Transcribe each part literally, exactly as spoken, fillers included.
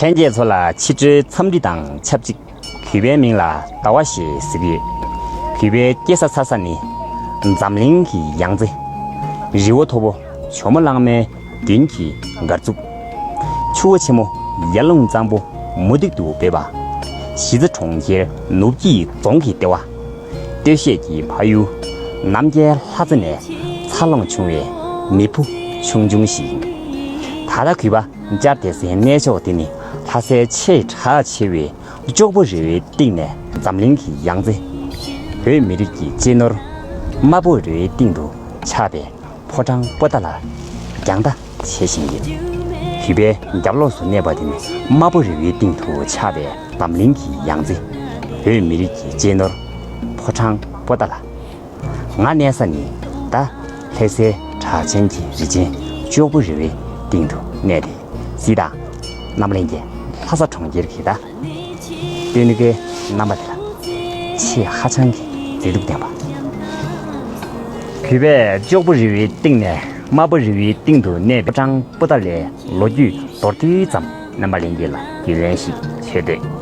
ལྷན་རྒྱས་ཚོ་ལ་ཕྱི་དྲོའི་འཚམས་འདྲི་དང་ཆབས་ཅིག་གུས་པའི་མིང་ལ་ཟླ་བ་ཞེས་ཟེར་གྱི་ཡོད། གུས་པའི་སྐྱེས་ས་འཚར་ས་ནི་འཛམ་གླིང་གི་ཡང་རྩེ། རི་བོ་མཐོ་པོ་ཇོ་མོ་གླང་མའི་མདུན་གྱི་སྒར་རྩུབ། ཆུ་བོ་ཆེན་མོ་ཡར་ཀླུང་གཙང་པོ་མུ་ཏིག་ཏུ་སྦས་པ། གཞིས་རྩེ་གྲོང་ཁྱེར་ནུབ་ཀྱི་རྫོང་གི་ལྟེ་བ། སྟོད་གཞས་ཀྱི་ཕ་ཡུལ་རྣམ་རྒྱལ་ལྷ་རྩེ་ནས་འཚར་ལོངས་བྱུང་བའི་མི་བུ་ཆུང་ཆུང་ཞིག་ཡིན། ད་ལྟ་གུས་པ་བཅར་བསྡད་སའི་གནས་མཆོག་དེ་ནི་ལྷ་སའི་ཆེས་གྲགས་ཆེ་བའི་ལྕོག་པོ་རི་བོའི་གཏིང་ནས་འཛམ་གླིང་གི་ཡང་རྩེ། བོད་མི་རིགས་ཀྱི་གཅེས་ནོར་དམར་པོ་རི་བོའི་གཏིང་དུ་ཆགས་པའི་ཕོ་བྲང་པོ་ཏཱ་ལ་རྒྱང་ལྟ་བྱེད་བཞིན་ཡོད། གུས་པའི་རྒྱབ་ལོགས་སུ་གནས་པ་དེ་ནི་དམར་པོ་རི་བོའི་གཏིང་དུ་ཆགས་པའི་འཛམ་གླིང་གི་ཡང་རྩེ། བོད་མི་རིགས་ཀྱི་གཅེས་ནོར་ཕོ་བྲང་པོ་ཏཱ་ལ། ང་གནས་ས་ནི་ད་ལྷ་སའི་གྲགས་ཅན་གྱི་རི་ཆེན་ལྕོག་པོ་རི་བོའི་སྟེང་དུ་གནས་ཏེ། གཟིགས་དང་། རྣམ་པ་ལྷན་རྒྱས། ལྷ་ས་གྲོང་ཁྱེར་གྱི་ད་སྟོད་ནུབ་ཀའི་རྣམ་པ་དེ་ལ་ཆེས་ཧ་ཅང་གི་མཛེས་སྡུག་ལྡན་པ། གུས་པས་ལྕོག་པོ་རི་བོའི་གཏིང་ནས་དམར་པོ་རི་བོའི་གཏིང་དུ་གནས་པའི་ཕོ་བྲང་པོ་ཏཱ་ལའི་ལོ་རྒྱུས་མདོར་བསྡུས་ཙམ་རྣམ་པ་ལྷན་རྒྱས་ལ་རྒྱུས་ལོན་ཞིག་བྱེད་འདོད།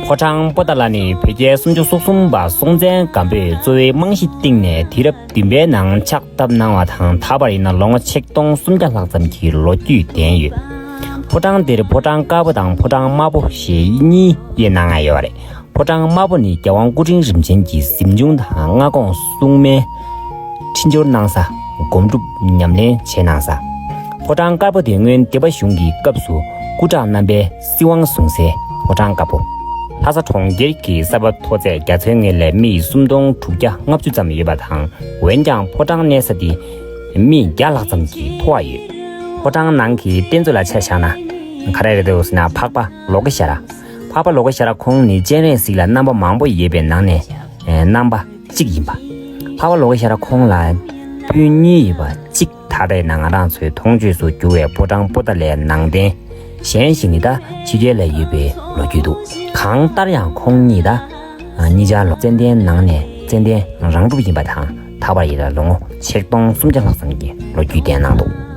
ཕོ་བྲང་པོ་ཏཱ་ལ་ནི་བོད་རྒྱལ་སུམ་ཅུ་སོ་གསུམ་པ་སྲོང་བཙན་སྒམ་པོས་གཙོ་བོའི་རྨང་གཞི་བཏིང་ནས་དུས་རབས་བདུན་པའི་ནང་ཕྱག་བཏབ་གནང་བ་དང་། ད་བར་ཡིན་ན་ལོ་ངོ་ཆིག་སྟོང་སུམ་བརྒྱ་ལྷག་ཙམ་གྱི་ལོ་རྒྱུས་ལྡན་ཡོད། ཕོ་བྲང་འདིར་ཕོ་བྲང་དཀར་པོ་དང་ཕོ་བྲང་དམར་པོ་ཞེས་གཉིས་དབྱེ་གནང་ཡོད་པ་རེད། ཕོ་བྲང་དམར་པོ་ནི་རྒྱལ་དབང་སྐུ་ཕྲེང་རིམ་བྱོན་གྱི་གཟིམ་ཆུང་དང་སྔ་དགོངས་སྲུང་མའི་འཕྲིན་སྦྱོར་གནང་ས། སྒོམ་སྒྲུབ་ཉམས་ལེན་བྱེད་གནང་ས། ཕོ་བྲང་དཀར་པོ་དེ་སྔོན་སྡེ་པ་གཞུང་གི་སྐབས་སུ་སྐུ་དྲག་རྣམ་པས་སྲིད་དབང་བཟུང་སའི་ཕོ་བྲང་དཀར་པོ། ལྷ་ས་གྲོང་ཁྱེར་གྱི་ས་བབ་མཐོ་ཚད་རྒྱ་མཚོའི་ངོས་ལས་སྨི་སུམ་སྟོང་དྲུག་བརྒྱ་ལྔ་བཅུ་ཙམ་ཡོད་པ་དང་། འོན་ཀྱང་ཕོ་བྲང་གནས་ས་དེ་སྨི་བརྒྱ་ལྷག་ཙམ་གྱིས་མཐོ་བ་ཡོད། ཕོ་བྲང་ནང་གི་རྟེན་མཛོད་ལ་ཆ་བཞག་ན། ག་རེ་རེད་འདུག་ཟེར་ན། འཕགས་པ་ལོ་ཀེ་ཤྭ་ར། འཕགས་པ་ལོ་ཀེ་ཤྭ་ར་ཁོང་ནི་སྤྱན་རས་གཟིགས་ལ་རྣམ་པ་མང་པོ་ཡོད་པའི་ནང་ནས་རྣམ་པ་གཅིག་ཡིན་པ། འཕགས་པ་ལོ་ཀེ་ཤྭ་ར་ཁོང་ལ་སྤུན་གཉིས་ཡོད་པ། གཅིག་ད་ལྟའི་ནང་ང་རང་ཚོའི་མཐོང་ཆོས་སུ་གྱུར་བའི་ཕོ་བྲང་པོ་ཏཱ་ལའི་ནང་རྟེན། གཞན་ཞིག་ནི་ད་ཕྱི་རྒྱལ་ལ་ཡོད་པའི་ལོ་རྒྱུས་འདུག། གང་ལྟར་ཡང་ཁོང་གཉིས་ད་གཉིས་ཆར་ལོ་ཙན་དན་ནང་ནས་ཙན་དན་རང་གྲུབ་ཡིན་པ་དང་། ད་བར་ཡིན་ན་ལོ་ངོ་ཆིག་སྟོང་སུམ་བརྒྱ་ལྷག་ཙམ་གྱི་ལོ་རྒྱུས་ལྡན་གནང་འདུག།